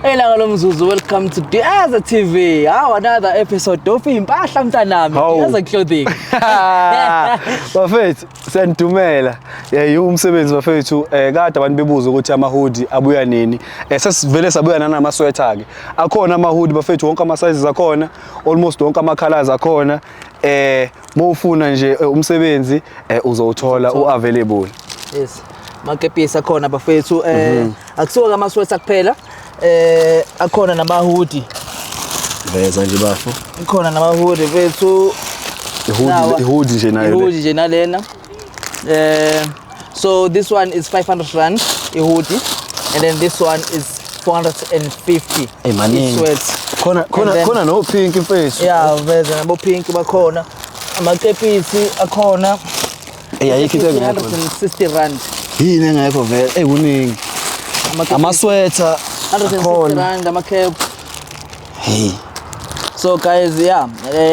Elanga lomzuzu, welcome to Diaza TV. How another episode of Impahla mntanami, Hawu. Diaza Clothing. Bafethu, siyanidumela. Yiwo umsebenzi bafethu. Kade abantu bebuza ukuthi ama-hoodie abuya nini. Sesivele sabuya nanama-sweater ke. Akhona ama-hoodie bafethu, wonke ama-sizes akhona, almost wonke ama-colors akhona. Mawufuna nje umsebenzi uzowuthola u-available. Yes. Makepisi akhona bafethu. Akusiwo ama sweater kuphela. Akhona nama hoodie. Veza nje bafo. Ikhona nama hoodie bethu. I-hoodie, Nawa. i-hoodie nje nayo le. I-hoodie nje nalena. So this one is R500 i-hoodie, and then this one is 450. Eh, maningi. I-sweat. Khona khona And then- khona no pink mfethu. Yeah, veze nabo pink bakhona. Amakepisi akhona. Ayikho into engekho. R360. Yini engekho vele? Kuningi. Amakepisi Ama-sweater 160 akhona. rand ama-cap. Hey. So guys, yeah,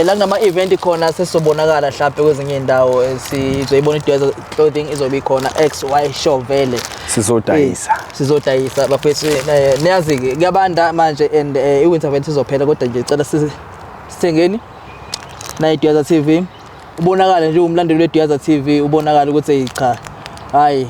la kunama event khona sesobonakala mhlawumbe kwezinye indawo, sizoyibona iDuyaza Clothing izobe ikhona XY show vele. Sizodayisa. Sizodayisa bafethu. Niyazi ke kuyabanda manje and i-winter event izophela, kodwa nje cela sithengeni na iDuyaza TV, ubonakale nje umlandeli weDuyaza TV, ubonakale ukuthi hey, cha, hayi,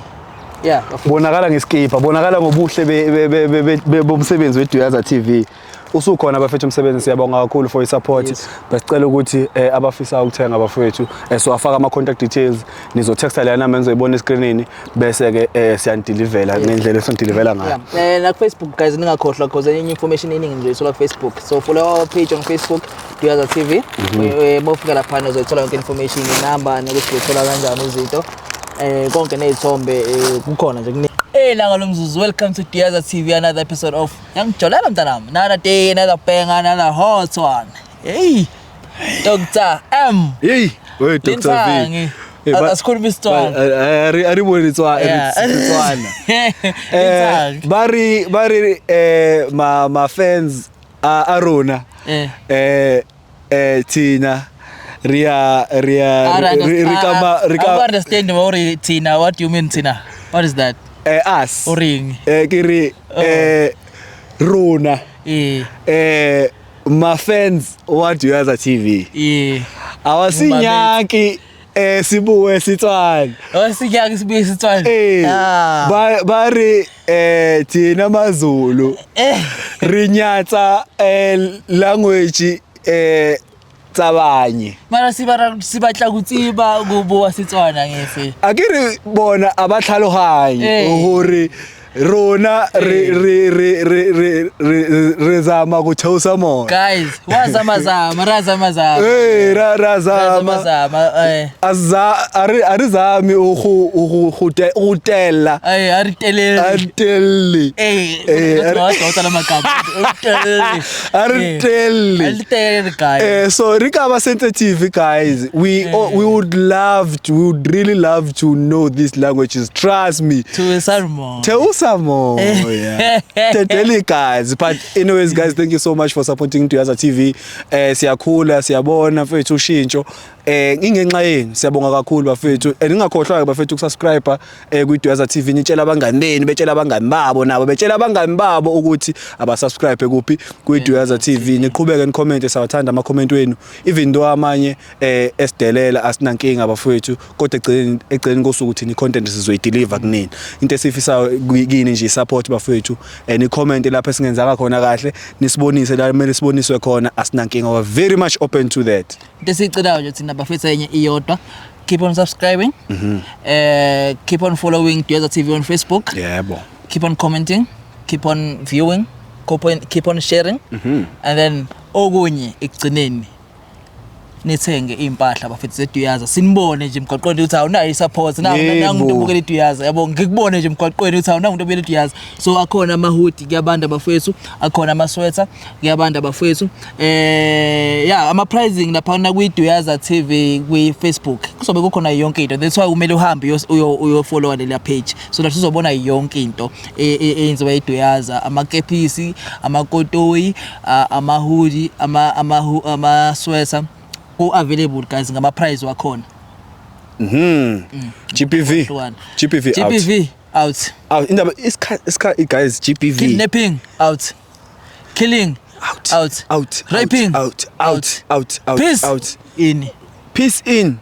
yeah bafethu. Bonakala ngeskipa, bonakala ngobuhle bomsebenzi weDuyaza TV. Usukhona bafethu umsebenzi, siyabonga kakhulu for i-support. Besicela ukuthi abafisa ukuthenga bafethu, siwafaka ama contact details, nizotexta lana number nizoyibona escreenini, bese ke siyanideliverela ngendlela esinidelivela ngayo. Yeah. Na Facebook guys, ningakhohlwa, because enye information eningi nje uyithola ku Facebook. So follow our page on Facebook, Duyaza TV. Mawufika lapha uzoyithola yonke information, inamba nokuthi uyithola kanjani izinto. Konke nezithombe kukhona nje kuningi. Elanga lomzuzu, welcome to Duyaza TV, another episode of Yangijolela mntanami. Another day, another banger, another hot one. Hey. Dr. M. Hey, we Dr. V. Lintsangi. Eh, Asikhuluma isitswana. A re bone Setswana. Lintsangi. Ba re ma fans a rona. Thina ria ria re ka ma re I ka understand what thina. What do you mean thina? What is that? Us. Uring. Ke re rona ma fans wa Duyaza TV. Awasinyaki sibuwe Setswana. Awasinyaki sibuye Setswana. Ah. Ba re thina maZulu re nyatsa language tsabanye. Mara sibatla go tseba go bua Setswana ngefe. A ke re bona abatlhaloganyi hore rona re re re re re re re zama go theosa moya. Guys, wazama zama, razama zama. Ra ra Razama zama. zama. Azza a re zame go tella. Ay, a re telele. A re telle. Wa la magama. A re telle. A re telle guys. So re ka ba sensitive guys. We would love to, we would really love to know these languages. Trust me. Theosa moya. Theosa moya. Teteli guys. But anyways guys, thank you so much for supporting Duyaza TV. Siyakhula, siyabona mfethu ushintsho. Ingenxa yenu siyabonga kakhulu bafethu. Ningakhohlwa ke bafethu ukusubscribe kwi Duyaza TV, nitshela abangani benu, betshela abangani babo, nabo betshela abangani babo ukuthi abasubscribe kuphi kwi Duyaza TV. Niqhubeke ni-comment, siyawathanda ama comment wenu. Even though amanye esidelela, asinankinga bafethu, kodwa egcineni kosuku thina i-content sizoyideliver kunini. Into esifisayo kini nje support bafethu. Ni comment lapho esingenzanga khona kahle, nisibonise la kumele siboniswe khona, asinankinga. We are very much open to that. Into esiyicelayo nje thina bafethu enye iyodwa. Keep on subscribing. Keep on following Duyaza TV on Facebook. Yebo. Keep on commenting, keep on viewing, keep on sharing. And then okunye ekugcineni nithenge impahla bafethu zeDuyaza, sinibone nje emgwaqweni ukuthi awunayo i-support na nangu umuntu obukela iDuyaza, yabo, ngikubone nje emgwaqweni ukuthi awunayo umuntu obukela iDuyaza. So akhona ama-hoodie kuyabanda bafethu, akhona ama-sweater kuyabanda bafethu. Yeah, ama pricing lapha na kwi-Duyaza TV kwi-Facebook kuzobe kukhona yonke into. That's why kumele uhambe uyo follow leya page so that uzobona yonke into eyenziwa iDuyaza, amakepisi, amakotoyi, ama-hoodie, ama-sweater ku available guys ngama price wakhona. GBV. Hlukana. GBV out. GBV out. Out. Indaba isikhathi guys, GBV. Kidnapping out. Killing. Out. Out. Out. Raping. Out. Out. Out. Out. Peace. Out. In. Peace in.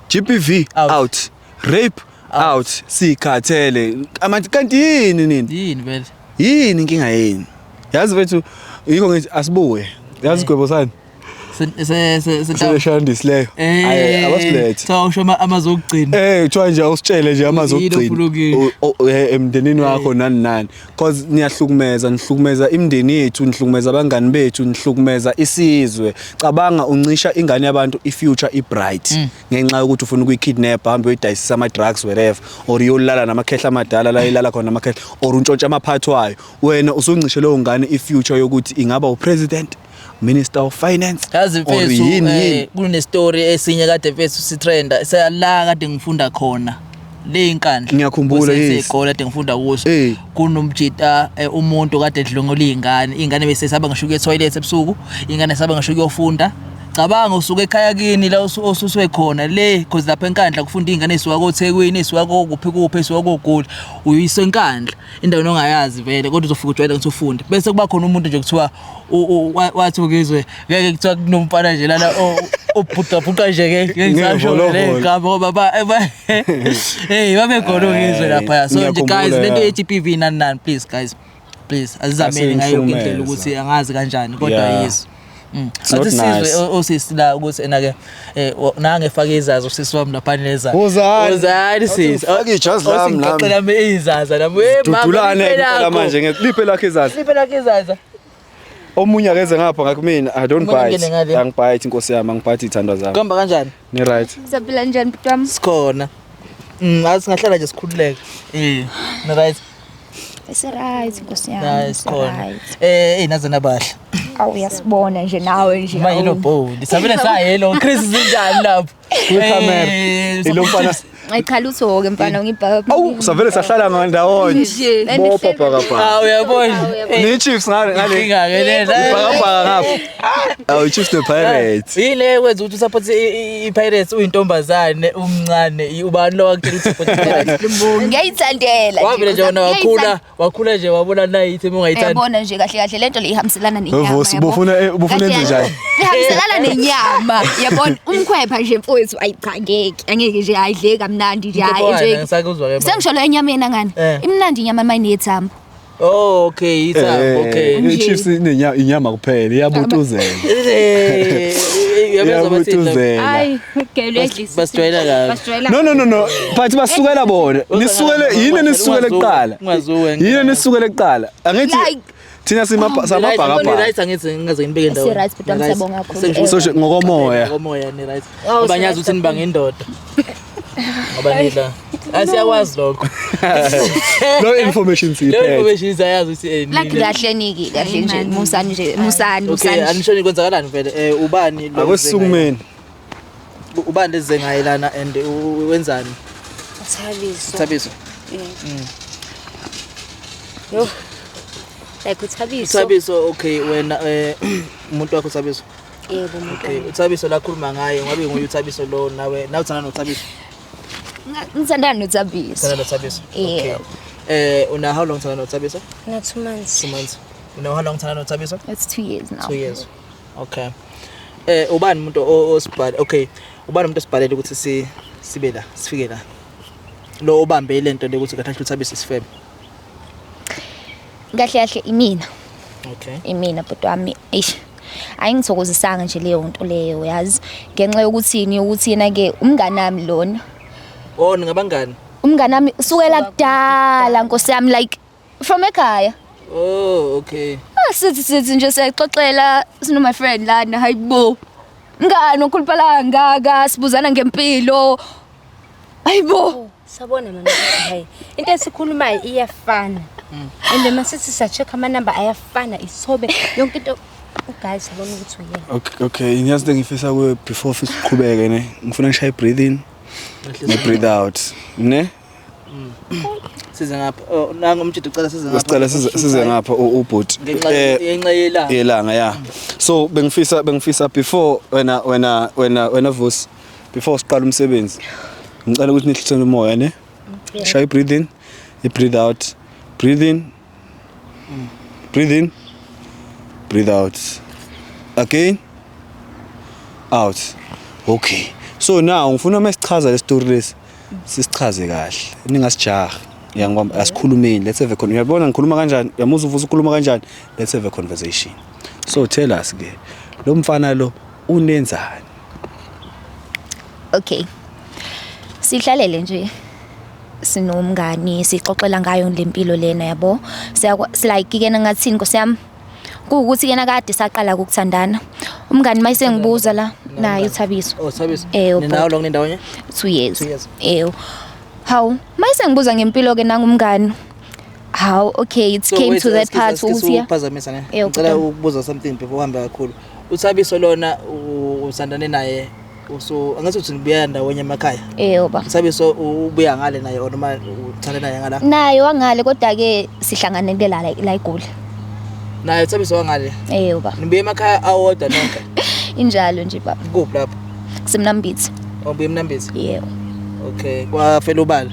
GBV. Out. Out. Rape. Out. Sikhathele. Amanti kanti yini nini? Yini vele? Yini inkinga yini? Yazi bethu yikho ngithi asibuye. Yazi igwebo sani? Se se se se Seleshandisi leyo. Ayi abasilethe. Cha usho amazwi okugcina. Eh kuthiwa nje awusitshele nje amazwi Yini okugcina. ofuna ukuyisho? Emndenini wakho nani nani. Cause niyahlukumeza, nihlukumeza imindeni yethu, nihlukumeza abangani bethu, nihlukumeza isizwe. Cabanga uncisha ingane yabantu i-future i-bright ngenxa yokuthi ufuna ukuyikidnap, hambe uyoyidayisisa ama-drugs wherever or uyolala namakhehla amadala la ilala khona namakhehla or untshontshe amaphathi wayo. Wena usuncishe leyo ngane i-future yokuthi ingaba u-president, minister of finance Yazi or mfethu yini yini. Kune story esinye kade mfethu sitrenda seyala kade ngifunda khona le inkandla. Ngiyakhumbula, yes. Isikole kade ngifunda kuso. Kunomjita umuntu kade edlwengula izingane, ingane besesaba ngisho ukuya toilet ebusuku, ingane saba ngisho ukuyofunda. Cabanga usuke ekhaya kini la osuswe khona le cause lapha enkandla kufunda izingane ezisuka koThekwini, ezisuka kokuphi kuphi, ezisuka koGoli, uyiswe enkandla indawo ongayazi vele kodwa uzofika ujwayele ukuthi ufunde. Bese kuba khona umuntu nje kuthiwa wathi ukizwe ngeke kuthiwa kunomfana nje lana obhuqabhuqa nje ke ngeke ngisasho le Ngevolovolo. gama ngoba hey babe khona ukizwe lapha. So nje Ngiyakhumbula, guys lento yeah. ye-GBV nani nani, please guys, please azizameni ngayo yonke indlela Asihlukumeza. ukuthi angazi kanjani kodwa Yeah. yiso. It's not Athi sizwe nice. osisi la ukuthi ena ke nange efake izazi usisi wami lapha nezazi. Wozani. Wozani sisi. Ufake ijazi lami nami. Ngixoxela izaza nami. We mama. Dudulane liphe phela lakho. manje liphe lakho izazi. Liphe lakho izaza. Omunye akeze ngapha ngakumina I don't Omunye bite. angene ngale. Angibite inkosi yami, angibite ithandwa zami. Kuhamba kanjani? Ni right. Siyaphila njani bhuti wami? Sikhona. Athi singahlala nje sikhululeke. Ni right. Isi-right nkosi yami. Hayi sikhona. isi-right. Naze nabahle. Awu uyasibona nje nawe nje. Ma yellow awu. bone. Sabile sa yellow. Chris zinjani lapho? Kwi-camera. Ilo mfana. Ayi cha lutho-ke mfana ngibhaka. Awu savele sahlala ngandawonye. Nje. Bopha bhaka Ah uyabona. Ni Chiefs ngale ngale. Inkinga ke lena. Bhaka bhaka ngapha. Awu Chiefs the Pirates. Yini le wenza ukuthi usupport i-Pirates uyintombazane umncane ubani lo wakutshela ukuthi support i-Pirates? Ngiyayithandela. Wavele nje wena wakhula nje wabona nayi i-team ongayithandi. Yabona nje kahle kahle lento le ihambiselana nenyama. Vusi, yabo. ubufuna Kahle enze kahle, njani? Ihambiselana nenyama. Yabona umkhwepha nje mfowethu ayi cha ngeke. Angeke nje ayidle kamnandi nje hayi Umkhwepha nje. wani? Ngisakuzwa ke manje. Sengisho lo enyameni angani. Imnandi inyama mayinethambo. Oh okay, ithambo okay. I-Chiefs inyama kuphela iyabutuzela. Uyabezwa bathini lapho? Iyabutuzela. Hayi, girl uyadlisa. Basijwayela kabi. Basijwayela. No no no no, but basukela bona. Nisukele yini nisukele kuqala? Ungazuwe. Yini nisukele kuqala? Angithi Like- thina samabhakabhaka. Right angithi ngingaze nginibeke endaweni. Si-right, bhuti wami, siyabonga kakhulu. Sengisho- So nje ngokomoya. Ngokomoya ni right. Oh, Ngoba si-right ngiyazi ukuthi nibanga indoda. Ngoba nidla. Asiyakwazi lokho. No information Leyo siyiphethe. information siyayazi ukuthi Like nini. kahle niki kahle nje Hayi, man. musani nje musani Okay, musani. anishoni kwenzakalani vele? Ubani lo Akwesisukumeni. Ubani leze ngaye lana and wenzani? Thabiso. Thabiso. Yo. Like uThabiso. Thabiso okay wena umuntu wakho Thabiso. Yebo umuntu. Okay, uThabiso la khuluma ngaye ngabe nguye uThabiso lo nawe nawe uthanda noThabiso. Ngithandana noThabiso. Uthanda noThabiso. Okay. Yebo. Una how long uthanda noThabiso? Na 2 months. 2 months. Una how long uthanda noThabiso? It's 2 years now. 2 years. Okay. Ubani umuntu osibhale? Okay. Ubani umuntu osibhalele ukuthi sibe la, sifike la? Lo obambe lento le ukuthi kahle uThabiso isifebe. Kahle kahle imina. Okay. Imina bhuti wami. Eish. Ayingithokozisanga nje leyo nto leyo yazi. Ngenxa yokuthini ukuthi yena ke umngani wami lona. Oh ningabangani? Umngani wami usukela kudala nkosi yami like from ekhaya. Oh okay. Sithi nje siyaxoxela sino my friend lana hayibo. Mngani okhuluphala kangaka sibuzana ngempilo. Hayibo. Sabona mama ukuthi hayi into esikhulumayo iyafana. And masithi sa-check amanamba ayafana isobe yonke into guys sabona ukuthi uyena. Okay okay, ngiyazi ngifisa kuwe before siqhubeke ne. Ngifuna ngishaye breathe in. Ne breathe out. Ne? Size ngapha. Oh nangu umjidi ucela size ngapha. Sicela size ngapha ubhuti. Ngenxa yelanga. Yelanga ya. So bengifisa before wena Vusi before siqala umsebenzi. Ngicela ukuthi nihlisele umoya ne. Shaye breathe in, breathe out. Breathe in. Breathe in. Breathe out. Again. Out. Okay. So now ngifuna masichaza le story lesi. Sisichaze kahle. Ningasijahi. Uyangibamba, asikhulumeni. Let's have a con. Uyabona ngikhuluma kanjani? Uyamuzwa uvusa ukhuluma kanjani? Let's have a conversation. So tell us ke. Lo mfana lo unenzani? Okay. Sihlalele nje sinomngani, sixoxela ngayo lempilo lena, yabo. Like ke ngathini, Nkosi yami, kuwukuthi kena kade saqala ukuthandana. Umngani mayisengibuza la naye uThabiso. Oh, Thabiso. Eh. Ninawo long ndawonye? 2 years. 2 years. Eh. Hawu, mayisengibuza ngempilo ke nangumngani. Hawu, okay, it came wait, to that excuse- part excuse ukuthi ya. ukuphazamisa ne. Eh, Ngicela kodwa. ukubuza something before uhambe kakhulu. UThabiso lona usandane naye, usu angathi uthi nibuya ndawonye emakhaya. Eh, oba. UThabiso ubuya ngale naye or noma uthanda naye ngala? Naye wangale, kodwa ke sihlanganele la la eGoli. Naye uThabiso wangale. Eh, oba. Nibuye emakhaya awodwa nonke. Injalo nje, baba. Kuphi lapho? Kusemnambithi. Obuye eMnambithi. Yebo. Okay, kwafela ubala.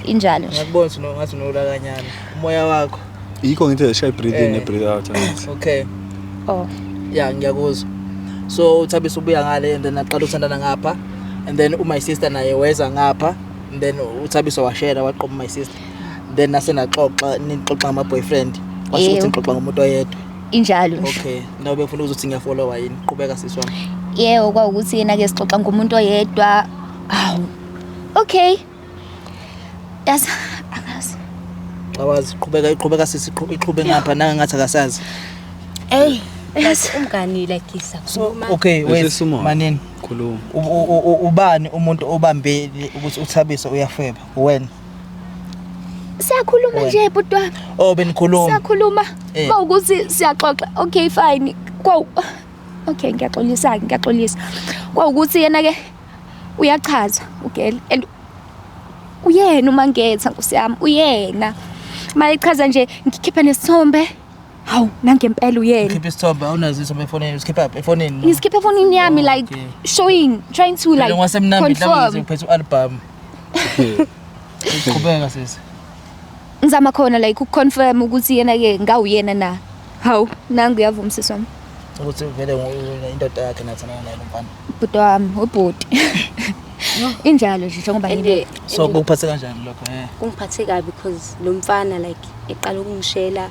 Injalo nje. Ngiyakubona ukuthi ngathi unolakanyana. Umoya wakho. Yikho ngithi shay breathe in Eh. ne breathe out, angithi. Okay. Oh. Yeah, ngiyakuzwa. So uThabiso ubuya ngale and then aqala ukuthandana ngapha, and then my sister naye weza ngapha, and then uThabiso washare waqoma my sister. Then nasenaxoxa, nixoxa ngama boyfriend. Washo ukuthi Yebo. nixoxa ngomuntu oyedwa. Injalo nje. Okay. Nawe befuna ukuthi ngiyafollowa yini? Qhubeka, sisi wami. Yebo, kwawukuthi yena ke sixoxa ngomuntu oyedwa. Hawu. Okay. Yazi, angazi. Awazi, qhubeka, qhubeka sisi, iqhube ngapha nanga ngathi akasazi. Ey, like umngani, like isakhuluma. Okay, wait. Yehlisa umoya. Manini. Khuluma. Ubani umuntu obambele ukuthi uThabiso uyafeba? Wena. Siyakhuluma Wena. nje, bhuti wami. Oh, benikhuluma. Siyakhuluma. Eh. Kwawukuthi siyaxoxa. Okay, fine. Kwaw Okay, ngiyaxolisa, ngiyaxolisa. Kwawukuthi yena ke uyachaza ugirl and uyena umangetha, Nkosi yami, uyena. Mayichaza nje ngikhipha nesithombe. Hawu, nangempela uyena. Khipha isithombe, awunazo isithombe efonini, usikhipha efonini. Ngisikhipha efonini yami, Oh, like okay. showing, trying to like Like ngwasemnambi mhlawumbe confirm. uphethe u-album. Qhubeka, sisi. Ngizama khona like ukuconfirm ukuthi yena ke ngawuyena na. Hawu, nangu uyavuma, sisi wami. Ukuthi vele indoda yakhe nathandana naye lo mfana. Bhuti wami, ubhuti. Injalo nje njengoba And ngibe. So kukuphathe kanjani lokho, eh? Kungiphathe kabi because lo mfana, like, eqala ukungishela,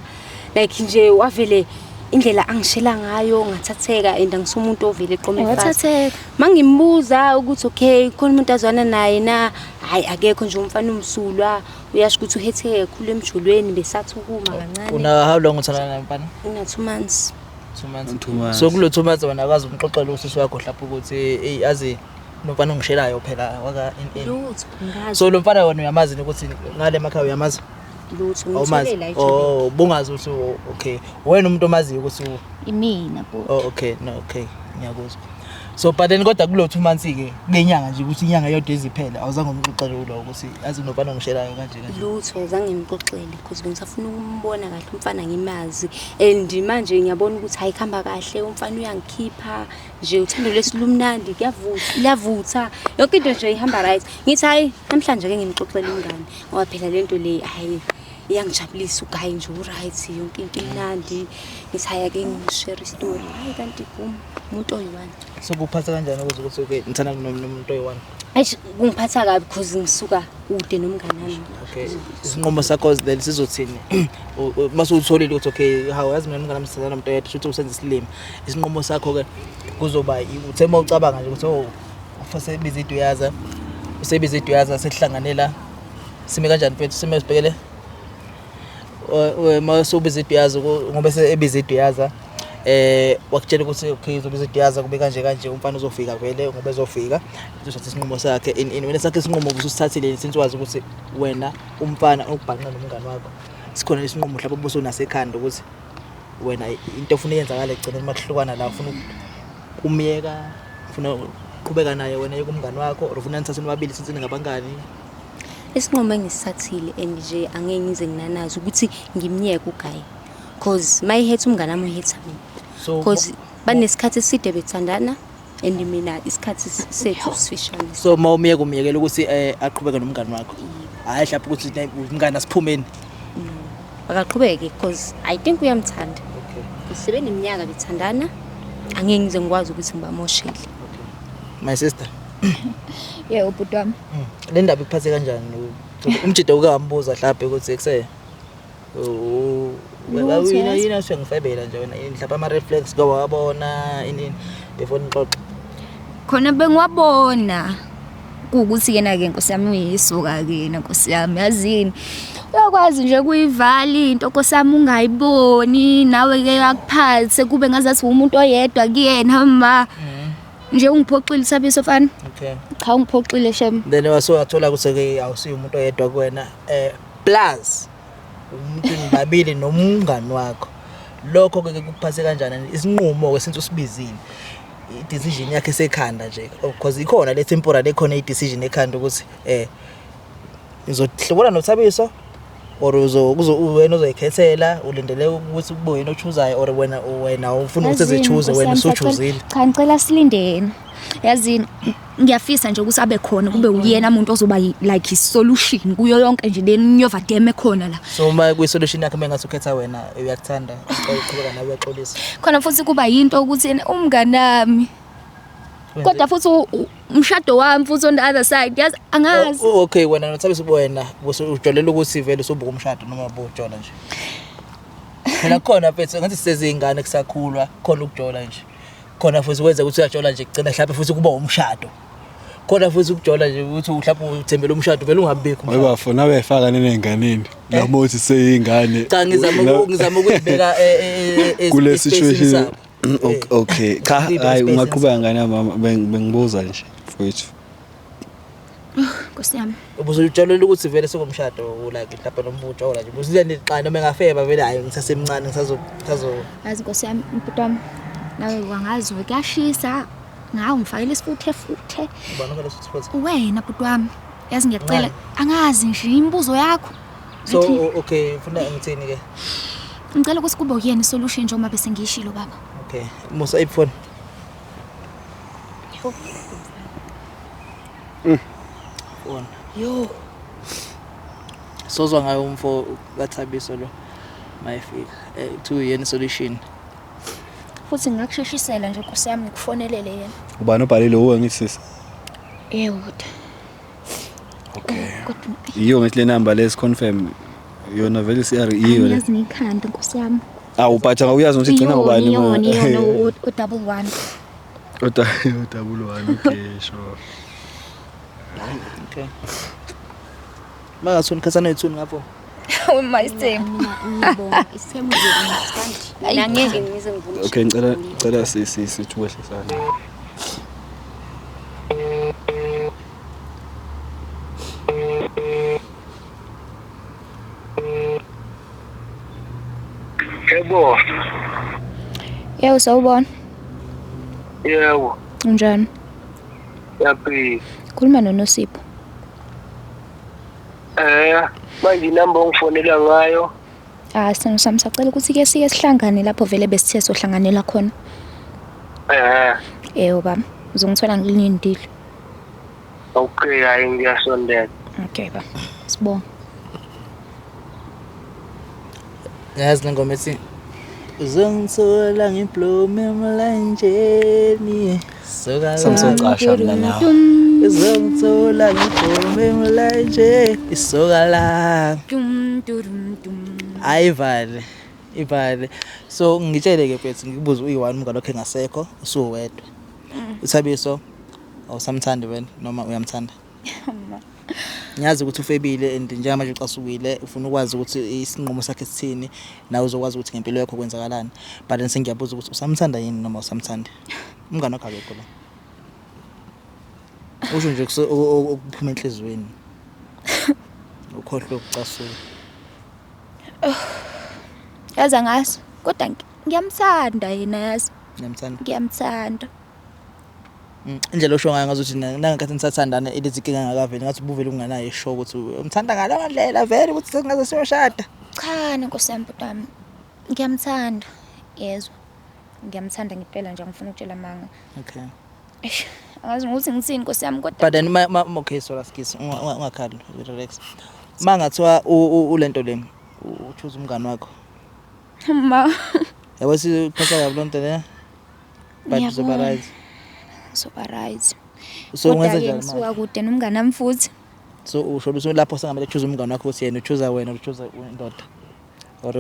like nje wavele indlela angishela ngayo ngathatheka, and angisumuntu ovele eqome fast. Wathatheka. Mangimbuza ukuthi okay, khona umuntu azwana naye na, hayi, akekho nje, umfana umsulwa, uyasho ukuthi uhetheke kakhulu emjolweni, besathi ukuma kancane. Una how long uthandana naye mfana? Una 2 months. 2 months. 2 months. So kulo 2 months wena akazi umxoxela usisi wakho mhlawumbe ukuthi hey, azi lo mfana ongishelayo phela waka in in. Lutho, ngazi. So lo mfana wena uyamazi ukuthi ngale emakhaya uyamazi? Lutho. Awumazi. Ngithole la ejobeni. Oh, bungazi ukuthi okay. Wena umuntu omaziyo ukuthi Imina, bhuti. Oh, okay, no, okay, ngiyakuzwa. So but then kodwa kulo 2 months ke, kulenyanga nje, ukuthi inyanga yodwa iziphele, awuzange umxoxele ulo ukuthi azi nofana ongishelayo kanje kanje. Lutho, zange ngimxoxele because bengisafuna ukumbona kahle umfana, ngimazi, and manje ngiyabona ukuthi hayi, kuhamba kahle, umfana uyangikhipha nje, uthando lwethu lumnandi, kuyavutha, liyavutha, yonke into nje ihamba right. Ngithi hayi, namhlanje ke ngimxoxele umngani ngoba phela lento le, hayi, iyangijabulisa, uguy nje u-right, yonke into imnandi. Ngithi hayi, ake ngishare istory. Hayi, kanti boom, umuntu oyi-one. So kuphatha kanjani ukuthi okay, ngithanda nomuntu oyi-one? Eish, kungiphatha kabi because ngisuka kude nomngani wami. Okay, isinqumo sakho then sizothini mase utholile ukuthi okay, hawu, yazi mina umngane wami sithandana nomuntu oyedwa, shuthi usenza isilima. Isinqumo sakho ke kuzoba uthe uma ucabanga nje ukuthi oh, usebiza iduyaza, usebiza iduyaza, sehlanganela sime kanjani, mfethu, sime sibhekele uma usubiza iduyaza, ngoba ebiza iduyaza, wakutshela ukuthi okay, uzobiza iduyaza, kube kanje kanje, umfana uzofika vele ngoba ezofika uzothatha isinqumo sakhe in wena sakhe isinqumo ubususithathile since wazi ukuthi wena umfana ukubhanqa nomngane wakho, sikhona isinqumo mhlawumbe obusunasekhanda ukuthi wena into ofuna iyenzakala ekugcineni makuhlukana la, ufuna umyeka, ufuna uqhubeka naye, wena yeke umngane wakho, or ufuna nithathe nobabili since ningabangani? Isinqumo engisithathile and nje angeke ngize nginanazi ukuthi ngimyeke uguy, cause mayihetha umngane wami, uhetha mina. So cause banesikhathi eside bethandana and mina isikhathi sethu sifishane. So uma umyeka, umyekela ukuthi aqhubeke nomngane wakho, hhayi mhlawumbe ukuthi umngane asiphumeni? Akaqhubeke because I think uyamthanda. Okay. Sebeneminyaka bethandana, angeke ngize ngikwazi ukuthi ngibamoshele. My sister. Yebo bhuti wami. Le ndaba ikuphathe kanjani? Umjida uke wambuza mhlawumbe ukuthi kuse Lutho, yazi. yini asuke ngifebela nje wena yini mhlawumbe ama-red flags ke wawabona ini before nixoxe. Khona bengiwabona kuwukuthi yena ke nkosi yami uyisuka ke yena nkosi yami yazini. Uyakwazi nje kuyivala into nkosi yami ungayiboni nawe ke akuphathe kube ngazathi umuntu oyedwa kuyena ma. Nje ungiphoxile Thabiso fana. Okay. Cha ungiphoxile shem. Then wasuwathola ukuthi ke awusiyo umuntu oyedwa kuwena plus umuntu nibabili nomngani wakho. Lokho ke kukuphathe kanjani isinqumo ke since usibizile. I-decision yakhe sekhanda nje because ikhona le temporary ekhona i-decision ekhanda ukuthi uzohlobona noThabiso or uzo kuzo wena uzoyikhethela ulindele ukuthi kube wena ochuzayo or wena ufuna ukuthi Yazini, ezichuze Nkosi wena yami, usuchuzile. Cha ngicela silinde yena. Yazini ngiyafisa nje ukuthi abe khona kube uyena umuntu ozoba like i-solution kuyo yonke nje le nyova dam ekhona la. So uma kwi-solution yakhe mengathi ukhetha wena uyakuthanda uqhubeka nawe uyaxolisa. Khona futhi kuba yinto ukuthi yena umnganami. Kodwa futhi umshado wami futhi on the other side yazi angazi. Okay wena noThabiso wena ujolela ukuthi vele usubuka umshado noma ubujola nje. Phela khona mfethu ngathi sisezingane kusakhulwa khona ukujola nje. Khona futhi kwenza ukuthi uyajola nje kugcina mhlawumbe futhi kuba umshado. Khona futhi ukujola nje ukuthi mhlawumbe uthembele umshado vele ungabikho umshado. Webafo nawe efaka nenenganeni. Noma uthi seyingane. Cha ngizama ukuyibeka Kule e-spacini situation. sabo. Okay. Cha Ukuyibeka hayi e-spacini ungaqhubeka ngane mama bengibuza nje mfowethu. Nkosi yami. Ubuzojolela ukuthi vele sekumshado like mhlawumbe noma ujola nje. Busile xa noma engafeba vele hayi ngisasemncane ngisazo Yazi Nkosi yami mbhuti wami nawe wangazi kuyashisa. Ngawu ngifakele isifuthe futhe. Ubani okale futhi? Wena bhuti wami. Yazi ngiyacela angazi nje imibuzo yakho. So okay ufuna ngithini ke? Ngicela ukuthi kube uyena isolution njengoba bese ngiyishilo baba. Okay, Musa iphone. Phone. Yo, Sozwa ngayo umfo kaThabiso lo. Mayifika. To yena solution. Futhi ngingakusheshisela nje Nkosi yami ngikufonelele yena. Ubani obhalile uwe ngithi sisi? Yebo bhuti. Okay. Kodwa Iyo ngithi le number lesi confirm yona vele CR iyo le. angiyazi ngekhanda Nkosi yami. Awu but awuyazi ukuthi igcina ngubani Iyona iyona u-double one. Uda double one okay sure. Okay. Mangathuni khathana yethuni ngapho. My same. mina ngiyabonga isithembu nje angisithandi. Mina ngeke ngize ngivume. Okay ngicela sisi sithi ukwehlisana. Yebo, Yebo sawubona. yebo, Unjani? yaphila. Khuluma noNosipho. Manje inamba ongifonela ngayo, Ah sithando sami sacela ukuthi ke sike sihlangane lapho vele besithe sohlanganela khona. Yebo baba, uzongithola ngilindile. okay, hayi ngiyasondela. Okay baba. Sibonga. Yazi le ngoma ethi uzongithola ngibloom emlanjeni. Suka Samsocasha mina nawe. Uzongithola ngibloom emlanjeni. Isuka la. Dum dum dum. Ayivale. Ivale. So ngitshele ke mfethu ngikubuze uyi-one umngane wakho engasekho usuwedwa. uThabiso awusamthandi wena noma uyamthanda? Ngiyazi ukuthi ufebile and njengamanje ucasukile ufuna ukwazi ukuthi isinqumo sakhe sithini nawe uzokwazi ukuthi ngempilo yakho kwenzakalani but then sengiyabuza ukuthi usamthanda yini noma usamthandi. Umngane wakho akekho la. Usho nje okuphuma enhliziyweni. Ukhohlwe ukucasuka. Yazi angazi kodwa ngiyamthanda yena yazi. Ngiyamthanda. Ngiyamthanda. Indlela osho ngayo ngazuthi nangenkathi nisathandana lezi nkinga ngakaveli ngathi ubuvele unganayo isho ukuthi umthanda ngaleyo ndlela vele ukuthi sengaze siyoshada. Cha Nkosi yami bhuti wami. Ngiyamthanda. Yezwa. Ngiyamthanda ngempela nje angifuni ukutshela amanga. Okay. Eish, angazi ukuthi ngithini Nkosi yami kodwa But then ma okay sorry skis ungakhali relax. Mangathiwa ulento le uchoose umngani wakho. Ma. Yabo siphatha kabi lonto le. But uzoba Ngiyabona. right. Ngizoba right. So ungenza Kodwa-ke njani ngisuka manje? kude nomngane wami futhi. So usho ukuthi lapho sengamele choose umngane wakho ukuthi yena uchoose wena uchoose indoda. Or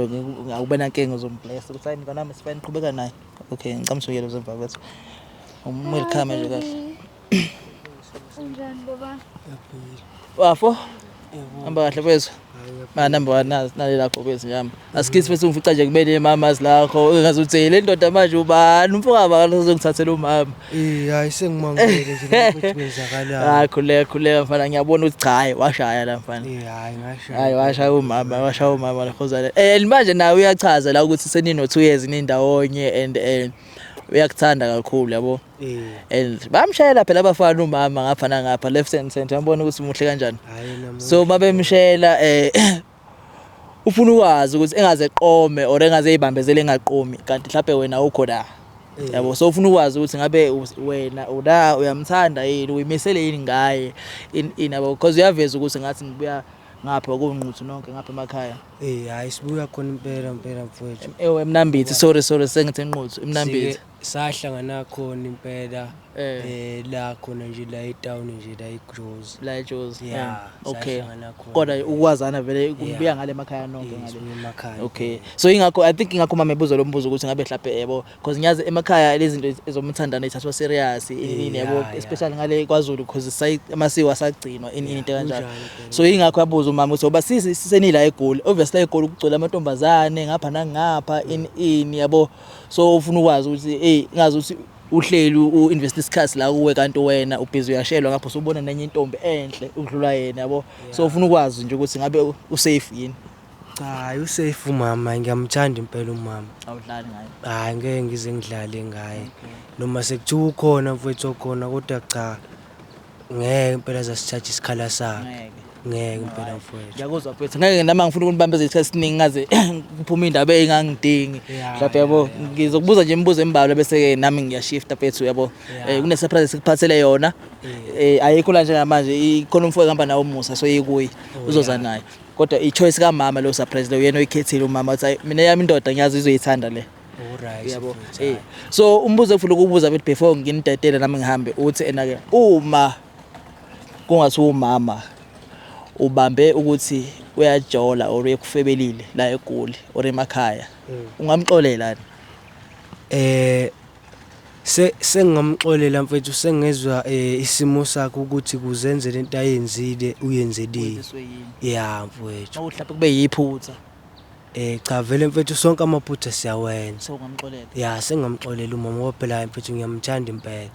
awube nankinga uzombless ukuthi hayi mngane wami sifane qhubeka naye. Okay, ngicela usukele uzemva kwethu. Umwelcome nje kahle. Unjani baba? Wafo. Hamba kahle mfethu. Ma number 1 nali lakho mfethu njami. Asikisi mfethu ngifica nje kumele mamazi lakho engazuthi le ndoda manje ubani umfokaba uzongithathela umama. Eh hayi sengimangele nje lapho ukuthi kwenzakalani. Hayi khuleka khuleka mfana ngiyabona ukuthi cha hayi washaya la mfana. Eh hayi ngashaya. Hayi washaya umama washaya umama lekhozane. And manje nawe uyachaza la ukuthi senino 2 years nindawonye and uyakuthanda kakhulu yabo. Eh And bamshayela phela abafana umama ngapha nangapha left and center uyambona ukuthi muhle kanjani. hayi nami. So mabemshela ufuna ukwazi ukuthi engaze eqome or engaze eyibambezele engaqomi kanti mhlawumbe wena ukho la. Yabo so ufuna ukwazi ukuthi ngabe wena ula uyamthanda yini uyimisele yini ngaye in yabo because uyaveza ukuthi ngathi nibuya ngapha kuNquthu nonke ngapha emakhaya. Eh hayi sibuya khona impela impela mfowethu. Ewe eMnambithi sorry sorry sengithi eNquthu eMnambithi. Sike sahlangana khona impela Eh. la khona nje la etown nje la eGross. La eJozi. Yeah, Okay. sahlangana khona. Kodwa ukwazana vele Yeah. kubuya ngale emakhaya nonke Eh, ngale. sibuya emakhaya. Okay. So ingakho I think ingakho mama ebuza lo mbuzo ukuthi ngabe mhlawumbe yebo because ngiyazi emakhaya lezi zinto ezomthandana ithathwa serious ini yabo especially ngale kwaZulu because amasiko asagcinwa ini into kanjalo. Kunjalo impela. So ingakho yabuza umama ukuthi oba sisi senila eGoli obviously la eGoli kugcwele amantombazane ngapha nangapha ini ini yabo so ufuna ukwazi ukuthi hey ngazi ukuthi uhleli uinvest isikhathi la kuwe kanti wena ubhizi uyashelwa ngapho usubona nenye intombi enhle ukudlula yena yabo so ufuna ukwazi nje ukuthi ngabe usafe yini. Cha hayi usafe umama ngiyamthanda impela umama. Awudlali ngaye. Hayi ngeke ngize ngidlale ngaye. Noma sekuthiwa ukhona mfowethu okhona kodwa cha ngeke impela zasithatha isikhala sakhe. Ngeke. Ngeke impela mfowethu. Ngiyakuzwa mfethu ngeke nami ngifuna ukunibambeza isikhathi esiningi ngaze kuphume indaba engangidingi mhlawumbe yabo ngizokubuza nje imibuzo embalwa bese ke nami ngiyashifta mfethu yabo kune surprise esikuphathele yona ayikho la njengamanje ikhona umfowethu ehamba nawo umusa so ikuyi uzoza naye kodwa i-choice kamama lo surprise leyo yena oyikhethile umama wathi "Hayi, mina yami indoda ngiyazi izoyithanda le." Alright. Yabo so umbuzo engifuna ukubuza mfethu before nginidedele nami ngihambe uthi ena ke uma kungathiwa umama ubambe ukuthi uyajola or uyekufebelile la eGoli or emakhaya ungamxolela Eh sengingamxolela mfethu sengezwa isimo sakhe ukuthi kuzenze lento ayenzile uyenzelile. Yeah mfethu. Mawuthi mhlawumbe kube yiphutha. Cha vele mfethu sonke amaphutha siyawenza. So ungamxolela. Yeah sengingamxolela umama ngoba phela mfethu ngiyamthanda impela.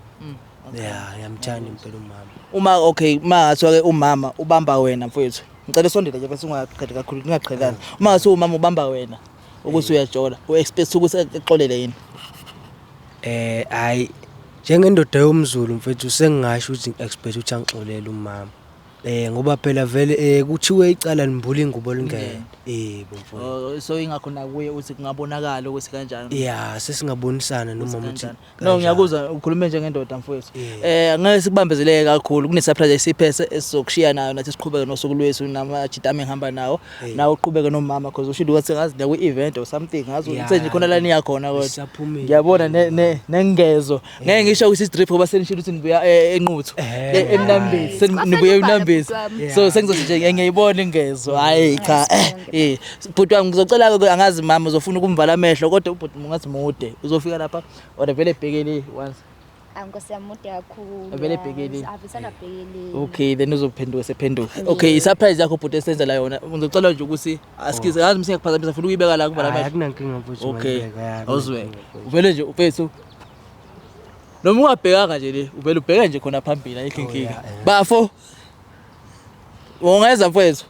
Yeah ngiyamthanda impela umama. Uma okay mangathiwa ke umama ubamba wena mfethu. Ngicela usondele nje bese ungaqheli kakhulu ngingaqhelani. Uma ngathiwa umama ubamba wena ukuthi uyajola, uexpect ukuthi exolele yini? Hayi njengendoda yomZulu mfethu sengingasho ukuthi ngi-expect ukuthi angixolele umama. Ngoba phela vele kuthiwe icala limbula ingubo lingene. Yebo mfowethu. Oh, so ingakho nakuye uthi kungabonakala ukuthi kanjani. Yeah sesingabonisana nomama ukuthi No ngiyakuzwa ukhulume njengendoda mfowethu. Ngeke sikubambezeleke kakhulu kune surprise esiphethe esizokushiya nayo nathi siqhubeke nosuku lwethu namajita ami engihamba nawo. Nawe uqhubeke nomama because ushilo ukuthi ngazi niya kwi-event or something ngazi uthe nje khona la niya khona kodwa. Sisaphumile. Ngiyabona nengezo. Ngeke ngisho ukuthi isidrip ngoba senishilo ukuthi nibuya eNquthu. Emnambithi senibuya emnambithi. So sengizothi nje ngiyayibona ingezo. Hayi cha. Bhuti wami ngizocela ke angazi mama uzofuna ukumvala amehlo kodwa ubhuti ungathi mude. Uzofika lapha or vele ebhekele once. Nkosi yami mude kakhulu. Vele ebhekele. Avesana bhekele. Okay then uzophenduka sephenduka. Okay i surprise yakho bhuti esenzela yona. Ngizocela nje ukuthi asikize ngazi msingakuphazamisa funa ukuyibeka la kuvala Hayi amehlo. akunankinga mfowethu. Okay. ungayibeka, ya, Awuzwe. akunankinga mfowethu. Uvele nje mfethu. Noma ungabhekanga nje le, uvele ubheke nje khona phambili ayikho inkinga. Bafo. Ungeza mfethu.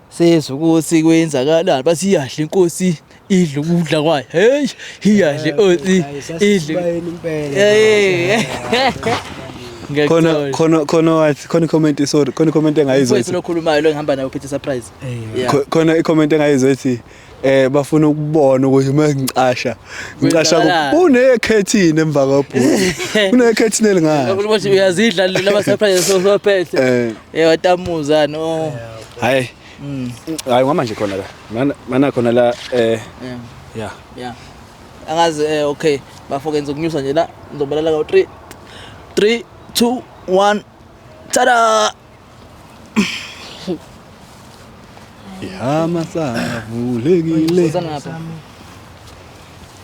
Sezwe ukuthi kwenzakalani bathi iyadla inkosi idla ukudla kwayo. Hey, iyadla inkosi Hayi, idla. sasisibayeni impela. Hey. Khona khona khona wathi khona comment sorry khona comment engayizwa Mfethu lokhulumayo lo ngihamba naye uphethe surprise. Yeah. Khona i-comment engayizwa ethi bafuna ukubona ukuthi uma ngicasha ngicasha Kwenzakalani? kunekhethini emva kwabhuti kunekhethini elingaka Ukuthi uyazidla lama surprise sophethe. Watamuza no. Hayi Hayi, ngama nje khona la. Mana khona la Yeah. Yeah. Yeah. Angazi okay, bafo kenza ukunyusa nje la, ngizobalala ka 3 3 2 1. Tada! Ya masavulekile. Uza ngapha.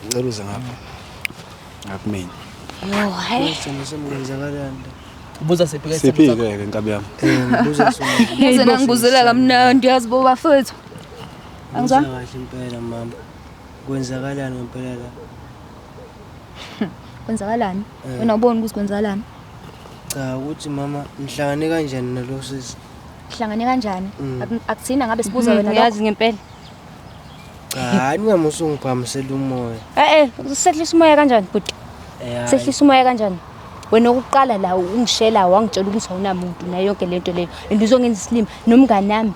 Ngicela uze ngapha. Ngakumina. Yo, hayi. Sithando sami, kwenzakalani la? Ubuza siphi ke? Siphi ke nkabi yami? Ngibuza sona. Yaze nangibuzela kamnandi, yazi bo bafethu. Angizwa? Ngibuza kahle impela mama. Kwenzakalani ngempela la? Kwenzakalani? Wena ubona ukuthi kwenzakalani? Cha, ukuthi mama nihlangane kanjani nalo sisi? Hlangane kanjani? Akuthina ngabe sibuza wena lokho. Uyazi ngempela. Cha, hayi, ningamusu ngiphamisela umoya. Sehlisa umoya kanjani bhuti? Hayi. Sehlisa umoya kanjani? Wena okokuqala la ungishela wangitshela ukuthi awunamuntu nayo yonke lento leyo. And uzongenza isilima nomngani nami.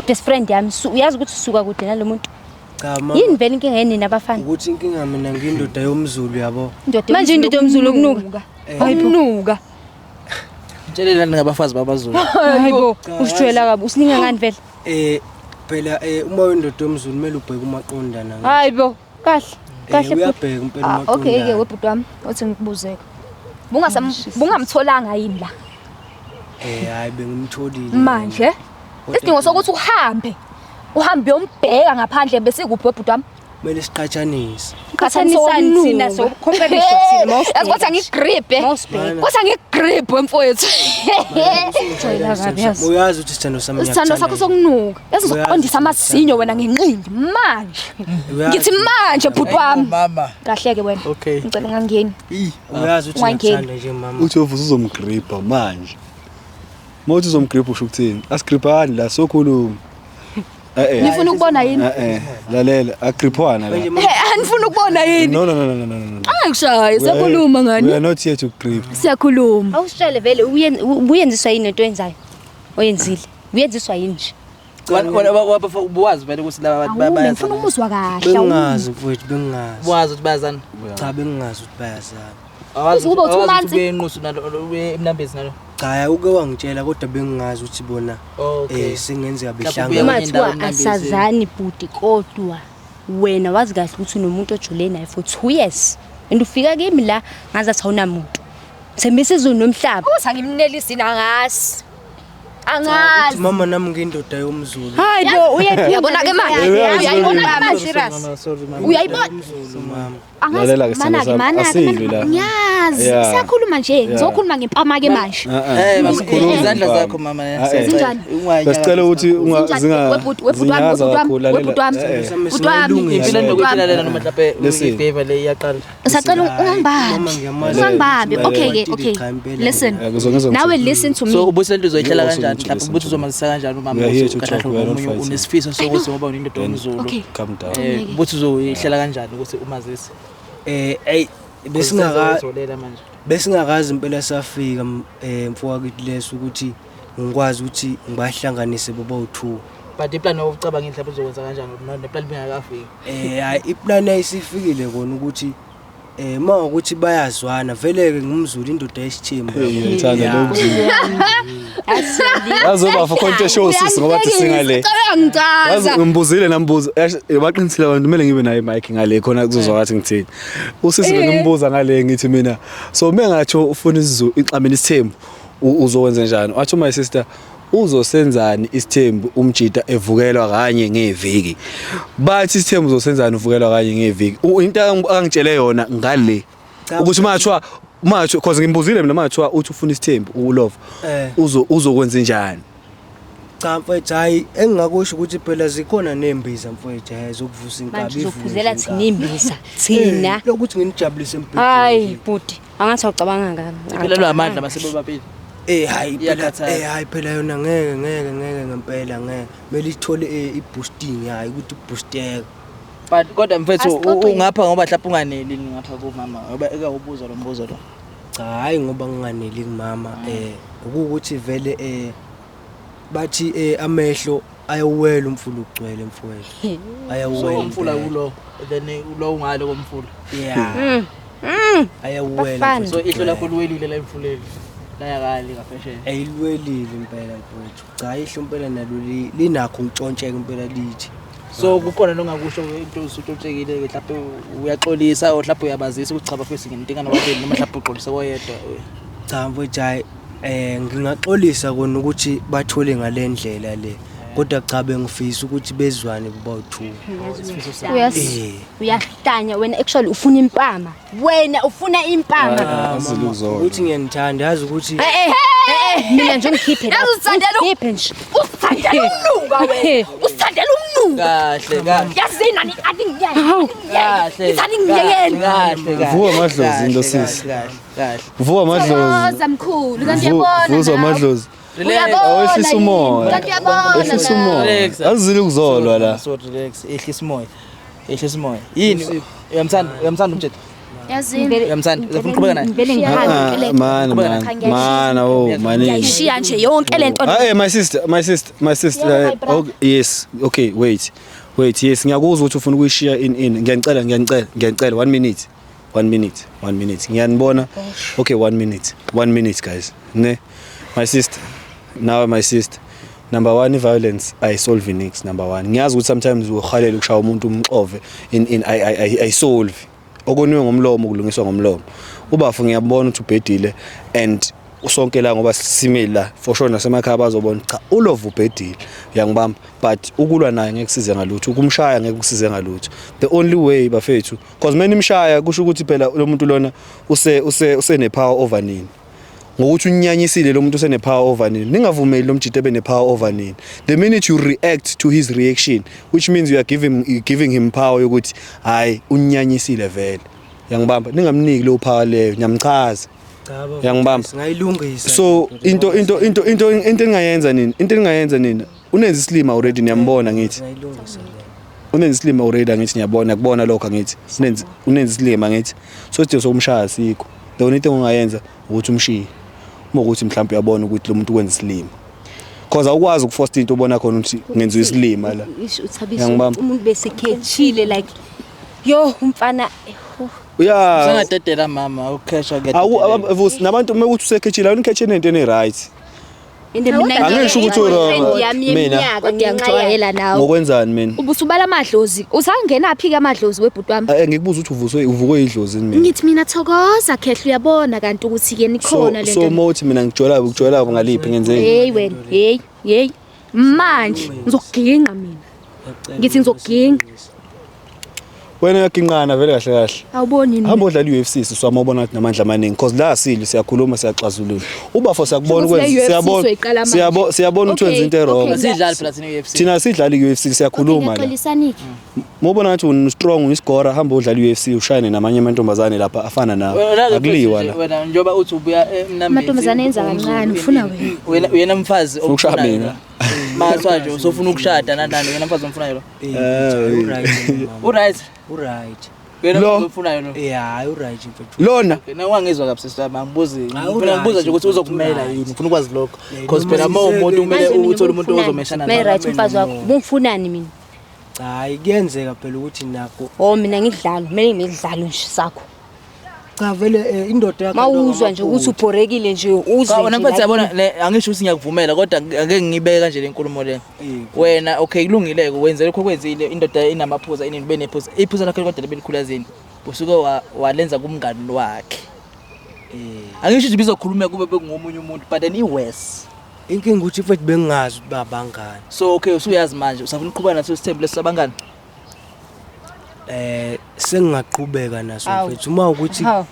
Best friend yami, uyazi ukuthi usuka kude nalo muntu. Cha mama. Yini vele inkinga yeni nabafana? Ukuthi inkinga mina ngiyindoda yomZulu, yabo. Indoda Manje indoda yomZulu okunuka. Okunuka. Mtshelelani ngabafazi babaZulu. Hayibo, usijwayela kabi, usininga ngani vele? Phela uma uyindoda yomZulu kumele ubheke umaqondana. Hayibo, kahle. Kahle bhuti. Uyabheka impela Ah, okay ke umaqondana. webhuti wami, othi ngikubuzeke. Bungamtholanga yini la? Hayi, bengimtholile. Manje isidingo sokuthi uhambe. Uhambe uyombheka ngaphandle bese kuphi webhuti wami? Kumele siqhathanise. Qhathanisani thina, so compare thina mawusibheka. Yazi kodwa ngigrip. Mawusibheka. Kodwa ngigrip wemfowethu. Jwayela kabi yazi. Uyazi ukuthi isithando sami Isithando sakho sokunuka. Yazi uzoqondisa amazinyo wena ngenqindi manje. Ngithi manje bhuti wami. Mama. Kahle ke wena. Okay. Ngicela ungangeni. Uyazi ukuthi Ungangeni. ngiyakuthanda nje mama. Uthi uvusa uzomgripha manje. Mawuthi uzomgripha usho ukuthini? Asigripani la, sokhuluma. Nifuna ukubona yini? Lalela, agriphwana la. Manje mama, Eh, anifuna ukubona yini? No, no, no, no, no, no, no. Angikushaye, siyakhuluma We are ngani? not here to grip. Siyakhuluma. Awusitshele vele ubuyenziswa yini lento oyenzayo? Oyenzile. Uyenziswa yini nje? Wena ubuwazi vele ukuthi laba bantu Awume, ngifuna bayazana. ukuzwa kahle. awume. Bengingazi mfowethu, bengingazi. Ubuwazi ukuthi bayazana. Cha, bengingazi ukuthi bayazana. Awazi Uze ube awazi two ukuthi months. ubuye enqusu nalo, ubuye emnambezi nalo. Cha, uke wangitshela kodwa bengingazi ukuthi bona Okay. singenzeka Mhlawumbe ubuye behlangana. Uma kwenye indawo kuthiwa emnambezi. asazani bhuti, kodwa wena wazi kahle ukuthi unomuntu ojule naye for 2 years. And ufika kimi la ngazi athi awunamuntu. Thembisa izulu nomhlaba. Ukuthi angimnelisi angazi. Angazi. Mama, nami ngiyindoda yomZulu. Hayibo, uyaphinda. Uyabona ke manje? Uyayibona ke manje? Serious. Mama, sorry mama. Uyayibona? Umzulu mama. Angazi Lalela ke, sithando mana-ke sami, mana-ke asilwi la. Ngiyazi. Yeah. Siyakhuluma nje. Ngizokhuluma ngempama ke manje. Mama, Sikhuluma izandla ngempama. zakho mama. Zinjani? Besicela ukuthi Zinjani? zinga Webhuti wami, zinyaza webhuti wami, kakhulu, lalela. webhuti wami. Bhuti wami. Impilo nokuphila lena noma mhlawumbe Listen. i-favor le iyaqala. Ngisacela Mama, ungangibambi. ngiyamazi. Ungangibambi. Okay ke, Lalela. okay. Cha, impela. Listen. Ngizongizwa Nawe listen to me. So ubuthi lento uzoyihlela You also kanjani need to mhlawumbe listen ubuthi to me. uzomazisa kanjani umama We are here ukuthi to kahle talk, we are not omunye fighting. unesifiso sokuthi ngoba unendoda yomZulu. Okay. Calm down. Ubuthi uzoyihlela kanjani ukuthi umazise? Ey, besingaka Besingazolela manje. besingakazi impela safika mfowakithi leso ukuthi ngikwazi ukuthi ngibahlanganise boba u2. But iplan yokucabanga mhlawumbe uzokwenza kanjani neplan bengakafiki. Hayi, iplan ayisifikile kona ukuthi ma ukuthi bayazwana vele ke ngumZulu, indoda yesithembu. Ngiyithanda lo mzulu. Yazi uba for content show sisi ngoba thi singale. Uyangicaza. Yazi ngimbuzile nambuza, baqinisile abantu, kumele ngibe naye mic ngale khona kuzozwa ngathi ngithini. Usisi bengimbuza ngale, ngithi mina, so mengathi ufuna isiZulu ixameni isithembu, uzokwenza njani? Wathi my sister, uzosenzani isithembu umjita evukelwa kanye ngeviki? Bathi isithembu uzosenzani uvukelwa kanye ngeviki? Into angitshele yona ngale Cha, ukuthi mathiwa mathiwa, cause ngimbuzile mina, mathiwa uthi ufuna isithembu ulove, uzokwenza njani? Cha mfethu, hayi, engingakusho ukuthi phela zikhona nembiza mfethu, zokuvusa inkabi. Manje ivuke uzophuzela nje thina inkabi. imbiza. Thina. Lokuthi nginijabulise empilweni. Hayi bhuti, angathi awucabanga ngami. Iphelelwa amandla masebobabili. Hayi phela, Iyakhathaza. hayi phela yona ngeke ngeke ngeke ngempela ngeke. Kumele ithole i-boosting, hayi ukuthi iboosteke. But kodwa mfethu Asixoxe. ungapha ngoba mhlawumbe unganeli ngapha kumama ngoba ekawubuza lo mbuzo lo. Cha, hayi ngoba nginganeli kumama, ukukuthi vele bathi amehlo ayawela umfula ugcwele mfowethu. Ayawela. So umfula impela. ulo then ulo ungale komfula. Yeah. Ayawela. Bafana. Mfowethu, So ihlo lakho ugcwele. liwelile la emfuleni. Layakali kafashion. Ayilwelile impela mfowethu. Cha ihlo impela nalo linakho ukutshontsheka impela lithi. So kukhona nongakusho into usutshotshekile ke mhlawumbe uyaxolisa or mhlawumbe uyabazisa ukuthi cha bafethu nginenkinga nababili noma mhlawumbe uxolisa koyedwa. Cha mfowethu hayi ngingaxolisa kona ukuthi bathole ngalendlela le. Kodwa cha bengifisa ukuthi bezwane bobawu-2. Uyahlanya wena, actually ufuna impama. Wena ufuna impama. Azile ukuzona. Ukuthi ngiyanithanda yazi ukuthi Mina nje ngikhiphe la. Yazi uzithandela Ngikhiphe nje. Usithandela umnuka wena. Usithandela umnuka. Kahle kahle. Yazi nani aningiyeke. Kahle. Ithi aningiyekeni. Kahle kahle. Vuka amadlozi kahle, into sisi. Kahle kahle. Vuka amadlozi. Thokoza mkhulu kanti uyabona. Vuza nawe. amadlozi. Uyabona. Awehlisa yini? umoya. Kanti uyabona. Ehlisa nawe. umoya. Relax. Azile ukuzolwa la. So relax, ehlisa umoya. Ehlisa umoya. Yini uyamthanda uyamthanda umthetho? Yazini. Uyamthanda? Uzofuna ukuqhubeka naye? Ngivele ngihambe Ah, ke le. Man man man oh man. Ngiyayishiya nje yonke lento. Hey my sister, my sister, my sister. Yebo, my brother. Okay, yes. Okay, wait. Wait, yes, ngiyakuzwa ukuthi ufuna ukuyishiya in. Ngiyanicela, ngiyanicela, ngiyanicela 1 minute. 1 minute. 1 minute. Ngiyanibona. Okay, 1 minute. 1 minute guys. Ne. My sister. Now my sister. Number 1 violence ayisolve nix number 1. Ngiyazi ukuthi sometimes uhalela ukushaya umuntu umxove in I solve. Okoniwe ngomlomo kulungiswa ngomlomo. Ubafu ngiyabona ukuthi ubhedile and usonke la ngoba simile la for sure nasemakhaya bazobona cha ulove ubhedile uyangibamba but ukulwa naye ngeke kusize ngalutho ukumshaya ngeke kusize ngalutho the only way bafethu because manje imshaya kusho ukuthi phela lo muntu lona use use usene power over nini ngokuthi unyanyisile lo muntu usene power over nini ningavumeli lo mjito ebe ne power over nini the minute you react to his reaction which means you are giving him power yokuthi hayi unyanyisile vele uyangibamba ningamniki lo power leyo ngiyamchaza cha baba, Uyangibamba. Singayilungisa. So into into into into into engayenza nini into engayenza nini unenza isilima already niyambona ngithi Singayilungisa le. unenza isilima already angithi ngiyabona kubona lokho angithi unenza isilima ngithi so sidingo sokumshaya sikho the only thing ongayenza ukuthi umshiye uma ukuthi mhlawumbe uyabona ukuthi lo muntu wenza isilima cause awukwazi ukuforce into obona khona ukuthi ngenziwa isilima la Ish, uThabiso Uyangibamba. umuntu besekhethile like yo umfana uya Sengadedela mama ukhesha awu vusi nabantu uma ukuthi usekhethile awunikhethe nento ene right and mina Angisho ukuthi i-friend yami mina. yeminyaka Kodwa ngenxa yakhe. ngiyangijwayela nawe. Ngokwenzani mina? Ubusubala amadlozi. Usangenaphi ke amadlozi webhuti wami? Ngikubuza ukuthi uvuswe uvukwe idlozi mina. Ngithi mina thokoza khehla uyabona kanti ukuthi ke nikhona So so lento. mawuthi mina ngijwayela ukujwayela ngaliphi ngenzeni? Hey wena, hey, hey. Manje ngizokuginqa mina. Ngithi ngizokuginqa. Wena uyaginqana vele kahle kahle. Awuboni yini? Hamba odlala i-UFC siswama ubona ukuthi namandla amaningi because la sili siyakhuluma siyaxazulula. Ubafo siyakubona Shukuthi ukwenza le UFC siyabona soyiqala manje. siyabona siyabona ukuthi wenza Okay, into e-wrong. okay. Asidlali phela thina i-UFC. Thina sidlala i-UFC siyakhuluma la. Ngiyaxolisani-ke. Mawubona ngathi u-strong uyisigora hamba udlala i-UFC ushayane namanye amantombazane lapha afana nawe. Wena Akuliwa la. Wena njengoba uthi ubuya emnambeni. Amantombazane enza kancane, ufuna wena. Wena uyena mfazi Ufuna ukushaya omfunayo mina. lo. Maswa nje usofuna ukushada nandani wena mfazi omfunayo lo. Uright mama. Uright. Uright. Wena Lo. mfazi omfunayo lo. Eh hayi uright mfethu. Lona Okay, na wangizwa kabi sisi wami angibuzi. Hayi, Ngifuna uright, ngibuza nje ukuthi uzokumela uright. yini. Ngifuna ukwazi lokho. Yeah, Because noma phela uma umuntu kumele Manje mina uthole umuntu ubungifunani? ozomeshana Maye naye. right umfazi wakho ubungifunani mina? Cha hayi kuyenzeka phela ukuthi nakho. Oh mina ngidlalo, kumele ngimidlalo nje sakho. Cha vele indoda yakho Mawuzwa nje ukuthi ubhorekile nje uzwe Cha wena nje mfethu like- yabona le angisho ukuthi ngiyakuvumela kodwa angeke ngibeke kanje le nkulumo le. Wena okay kulungile ke wenze lokho okwenzile indoda inamaphuza inini benephuza. Iphuza lakho kodwa lebelikhulazini. Usuke walenza kumngani wakhe. Angisho ukuthi bizokhuluma kube bekungomunye umuntu but then i-worse. Inkinga ukuthi mfethu bengingazi ukuthi babangani. So okay usuyazi manje usafuna ukuqhubeka naso isithembu leso sabangani. Sengingaqhubeka naso Awu. mfethu uma ukuthi Hawu.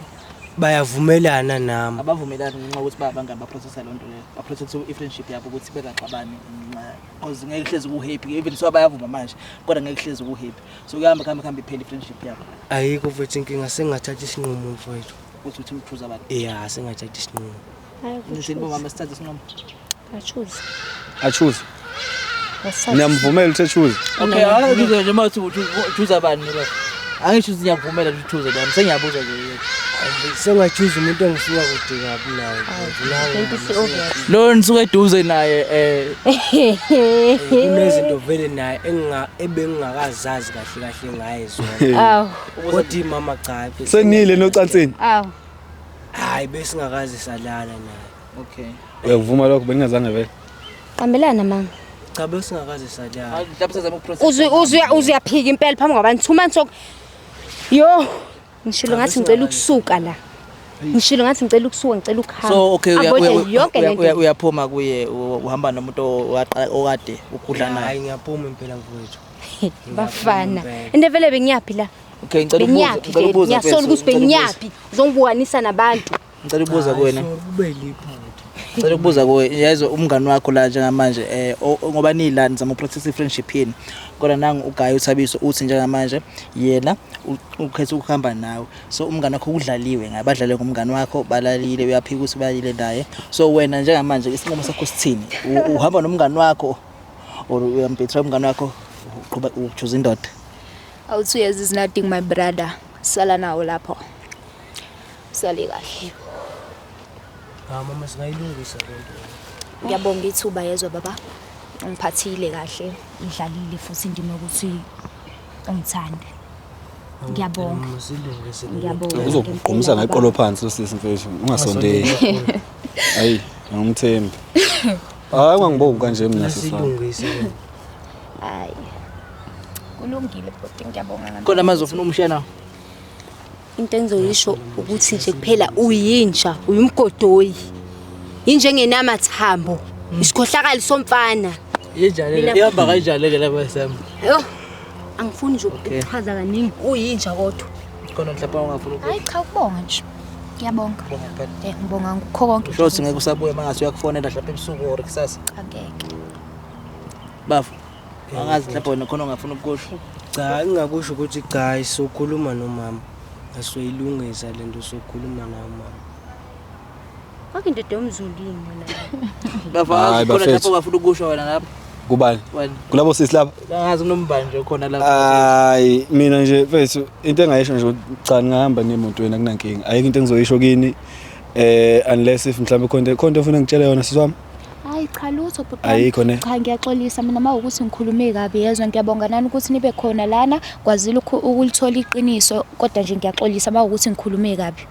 bayavumelana nami. Abavumelani ngenxa yokuthi bayabangani baprocessa loo nto leyo. Baprocessa i-friendship yabo ukuthi bengaxabani ngenxa because ngeke kuhlezi ku-happy even so bayavuma manje kodwa ngeke kuhlezi ku-happy. So kuyahamba kuhambe kuhambe iphele i-friendship yabo. Ayikho mfethu inkinga sengingathatha isinqumo mfethu. Ukuthi uthi uchoose abantu. Yeah sengingathatha isinqumo. Ngithini bomama sithathe isinqumo. Achoose. achoose. Ngiyamvumela ukuthi choose. Okay, angithi nje uma uthi uchoose abantu lo. Angisho ukuthi ngiyakuvumela ukuthi uchoose nami sengiyabuza nje. Sengachoose umuntu engisuka kude kabi naye. mfethu. Nawe Lo nisuke eduze naye kunezinto vele naye ebengingakazazi kahle kahle ngaye zona. Awu, Kodwa imama cha mfethu. Senile nocansini. awu. Hayi besingakaze salala naye. Okay. Uyakuvuma lokho bengingazange vele. Qambelana mama. Cha, besingakaze salala. Mhlawumbe sazama ukuprocess. Uze uze uyaphika impela phambi kwabantu. 2 months ok. Yo, ngishilo ngathi ngicela ukusuka la. Ngishilo ngathi ngicela ukusuka, ngicela ukuhamba. So okay, Avoid yonke lento. uyaphuma kuye, uhamba nomuntu owaqala okade ukudla naye. Hayi, ngiyaphuma impela mfowethu. Bafana. Into vele bengiyaphi la? Okay, ngicela ukubuza, Bengiyaphi ngicela vele? ukubuza. Ngiyasola Mfethu, ukuthi bengiyaphi. Uzongibukanisa nabantu. Ngicela ukubuza kuwena. Sorry, kube liphutha. Ngicela ukubuza kuwe, yezwa umngani wakho la njengamanje, ngoba nila nizama ukuprocess i-friendship yenu. Kodwa nangu uGayi uThabiso uthi njengamanje yena ukhetha ukuhamba nawe. So umngani wakho udlaliwe ngaye, badlale ngomngani wakho, balalile, uyaphika ukuthi bayile naye. So wena njengamanje isinqumo sakho sithini? Uhamba nomngani wakho or uyambetray umngani wakho, uqhuba uchoose indoda? Awu, 2 years is nothing, my brother. Sala nawo lapho. Sale kahle. Ha mama, singayilungisa lento. Ngiyabonga ithuba, yezwa baba. Ungiphathile kahle, idlalile futhi indima yokuthi ungithande. Ngiyabonga. Mama, silungise lento. Ngiyabonga. Uzokugqumisa ngeqolo phansi lo sisi mfethu, ungasondeli. Hayi, angimthembi. Hayi, ungangibongi kanje mina sisi wami. Silungise lento. Hayi. Kulungile bhuti, ngiyabonga ngempela. Khona manje ufuna umshiya nawo? Into engizoyisho ukuthi nje kuphela uyinja, uyumgodoyi. Injengenamathambo. Isikhohlakali somfana. Yenjani? Mina- Ihamba kanjani ke lapha Sam? Yo. Angifuni nje Okay. ukuchaza kaningi, uyinja kodwa. Khona mhlawumbe ungafuna ukubuza. Hayi cha, ukubonga nje. Ngiyabonga. Ukubonga kuphela. Ngibonga ngukho konke. Usho ukuthi ngeke usabuye mangase uyakufonela mhlawumbe ebusuku or kusasa. Angeke. Bafo. Angazi mhlawumbe wena khona ungafuna ukukusho. Cha, ngingakusho ukuthi cha, sokhuluma nomama. Asoyilungisa lento, sokhuluma naye umama. Kwakho indoda yomZulu yini wena? Bafo, Hayi, angazi khona bafethu. mhlawumbe ungafuna ukusho wena lapha. Kubani? Wena. Kulabo sisi lapha? Angazi kunombani nje khona lapha. Hayi, mina nje mfethu into engayisho nje ukuthi cha, ngingahamba nemotweni, akunankinga. Ayikho into engizoyisho kini unless if mhlawumbe khona into ofuna ngitshele yona sisi wami. Hayi cha, lutho bhuti wami. Ayikho ne. Cha, ngiyaxolisa mina mawukuthi ngikhulume kabi, yezwa. Ngiyabonga nani ukuthi nibe khona lana, kwazile ukulithola iqiniso, kodwa nje ngiyaxolisa mawukuthi ngikhulume kabi.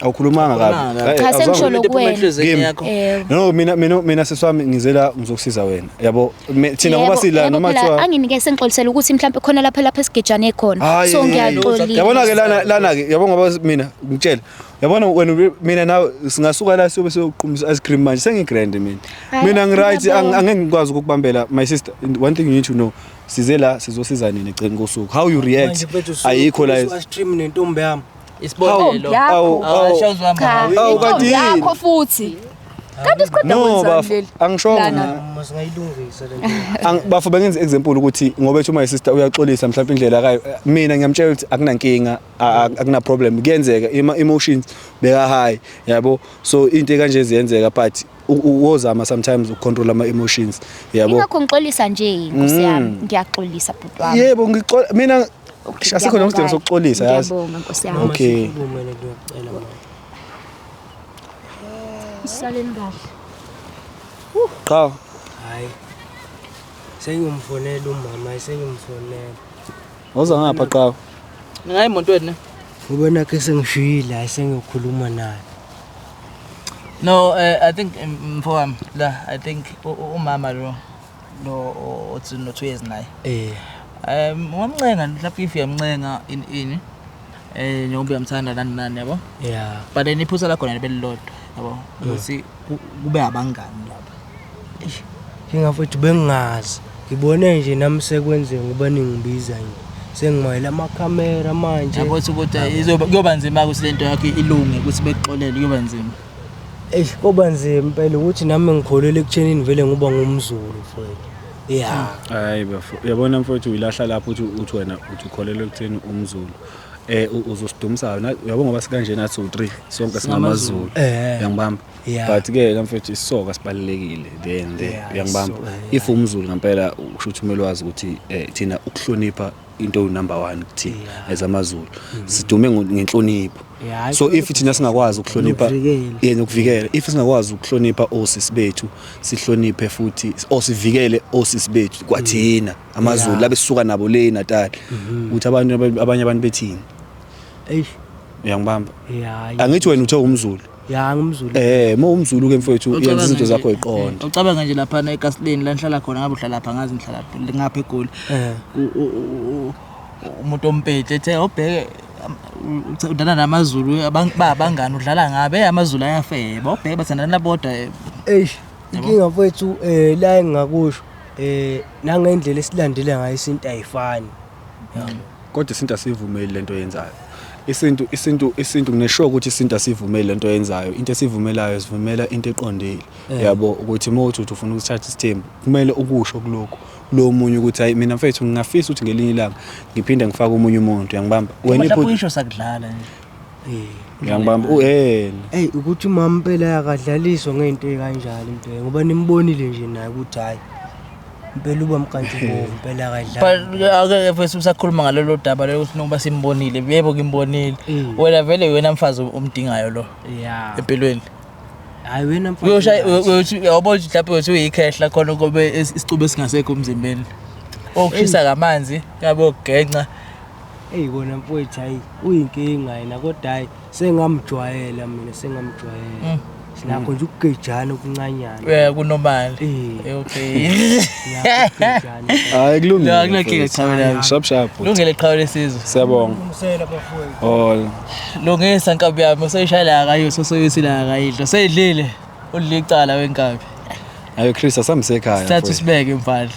Awukhulumanga kabi. Awukhulumanga kabi. Hayi, Cha, awuzange- sengisholo Into ephuma kuwena. enhliziyweni Kimi. yakho. No, mina sisi wami ngizela ngizokusiza wena. Yabo, thina ngoba Yebo, sila yebo, noma phela kuthiwa anginike sengixolisela ukuthi mhlawumbe khona lapha esigejane khona. Hayi, So ngiyaxolisa. Yabona ke lana ke, yabo, ngoba mina ngitshela. Yabona wena mina nawe singasuka la siyobe siyoqhumisa ice cream manje, sengigrand mina. Hayi, Mina ngiright, ngiyabonga. angeke ngikwazi ukukubambela my sister. One thing you need to know, size la sizosiza nini egceni kosuku. How you react Manje mfethu ayikho la. Stream nentombi yami. Isibonelo. Yakho. Awu, awu. Awusho uzihamba. Cha, Awu, intombi kanti yini? yakho futhi. Kanti siqeda No kwenzani bafo, leli? angishongo Lana. mina. Mama, singayilungisa lento. Bafo, bengenza example ukuthi ngoba ethi my sister uyaxolisa mhlawumbe indlela kayo, mina ngiyamtshela ukuthi akunankinga, akuna problem, kuyenzeka, emotions beka high, yabo, so into ekanje ziyenzeka, but wozama sometimes ukucontrol ama emotions, yabo. Ingakho ngixolisa nje nkosi yami, ngiyaxolisa bhuti wami. Yebo, ngixola mina. Okay, Asikho noma ngiyabonga. sidingo sokuxolisa, yazi. Ngiyabonga nkosi yami. Mama, Okay. sikhulume lento, ngiyacela mama. Saleni kahle. Cha. Hayi. Sengiyomfonela umama, sengiyomfonela. Woza ngapha qha. Ningayi emotweni ne? Ngoba nakhe sengishiyile, hayi, sengiyokhuluma naye. No, I think mfowami la, I think umama lo othi no 2 years naye. Ungamncenga mhlawumbe, if uyamncenga in njengoba uyamthanda nani nani, yabo. But then iphutha lakho nalo belilodwa, yabo, ukuthi kube abangani lapha. Ngingafethu bengingazi. Ngibone nje nami sekwenzeka ngoba ningibiza nje. Sengimayela amakhamera manje. Yabo ukuthi kodwa kuyoba nzima ukuthi lento yakho ilunge, ukuthi bekuxolele kuyoba nzima. Eish, koba nzima impela ukuthi nami ngikholele ekuthenini vele ngoba ngumZulu mfowethu. Yeah. Hayi bafo, uyabona mfowethu, uyilahla lapho uthi wena uthi ukholelwa ekutheni umZulu. Uzosidumisa uyabo, ngoba sikanje nathi u3 sonke singamaZulu. Uyangibamba? Yeah. But ke la mfowethu, isisoka sibalekile then there, Yeah, uyangibamba? isisoka, yeah. If umZulu ngempela, usho ukuthi kumele wazi ukuthi thina ukuhlonipha into number 1 kuthina as amaZulu. Sidume ngenhlonipho. Yeah, So if thina singakwazi ukuhlonipha Nokuvikela. Yena ukuvikela, if singakwazi ukuhlonipha osisi bethu, sihloniphe futhi or sivikele osisi bethu kwathina amaZulu labe sisuka nabo le Natal, ukuthi abantu abanye abantu bethini. Eish. Uyangibamba? Yeah. Angithi wena uthe umZulu. Ya, ngumZulu. Uma umZulu ke mfowethu yenza Ucabanga izinto nje- zakho iqonde. Ucabanga nje laphana ekasileni la nihlala khona, ngabe uhlala lapha, ngazi ngihlala ngapha eGoli. Umuntu ompethe ethe obheke udlala namaZulu abangani udlala ngabe amaZulu ayafeba obheke bathandana bodwa. Eish, inkinga mfowethu la engingakusho nangendlela esilandela ngayo isintu ayifani. Kodwa isintu asivumeli lento oyenzayo. Isintu nginesure ukuthi isintu asivumeli lento oyenzayo. Into esivumelayo sivumela into eqondile. Yabo ukuthi uma uthi ufuna ukuthatha isithembu kumele ukusho kulokhu lo munye ukuthi hayi mina mfethu ngingafisa ukuthi ngelinye ilanga ngiphinde ngifake omunye umuntu, uyangibamba wena Mhlawumbe iphutha uyisho sakudlala nje. Uyangibamba uyena. Ey, ukuthi umama impela akadlaliswa ngento ekanjalo impela, ngoba nimbonile nje naye ukuthi hayi impela uba mkantshubovu impela akadlali. But ake mfethu usakhuluma ngalolo daba lelo ukuthi noba simbonile, yebo ngimbonile. Wena vele wena mfazi omdingayo lo Ya. empilweni. Hayi wena mfana. Uyoshaya uyothi uyabona ukuthi mhlawumbe uyothi uyikhehla khona kube isicubu esingasekho emzimbeni. Okushisa ngamanzi, yabo kugenca. Ey kona mfowethu hayi uyinkinga yena, kodwa hayi sengamjwayela mina, sengamjwayela. Sinakho nje ukugejana okuncanyana. Yeah, kunormal. Okay. Sinakho ukugejana. Hayi kulungile. La kunenkinga qhawe lami. Sharp sharp. Lungile qhawe lesizwe. Siyabonga. Umsela bafowethu. All. Lungisa nkabi yami useyishayela akayuso soyuthi la akayidla. Seyidlile. Udla icala wenkabi. Hayi Chris asamsekhaya. Sithatha usibeke mfana.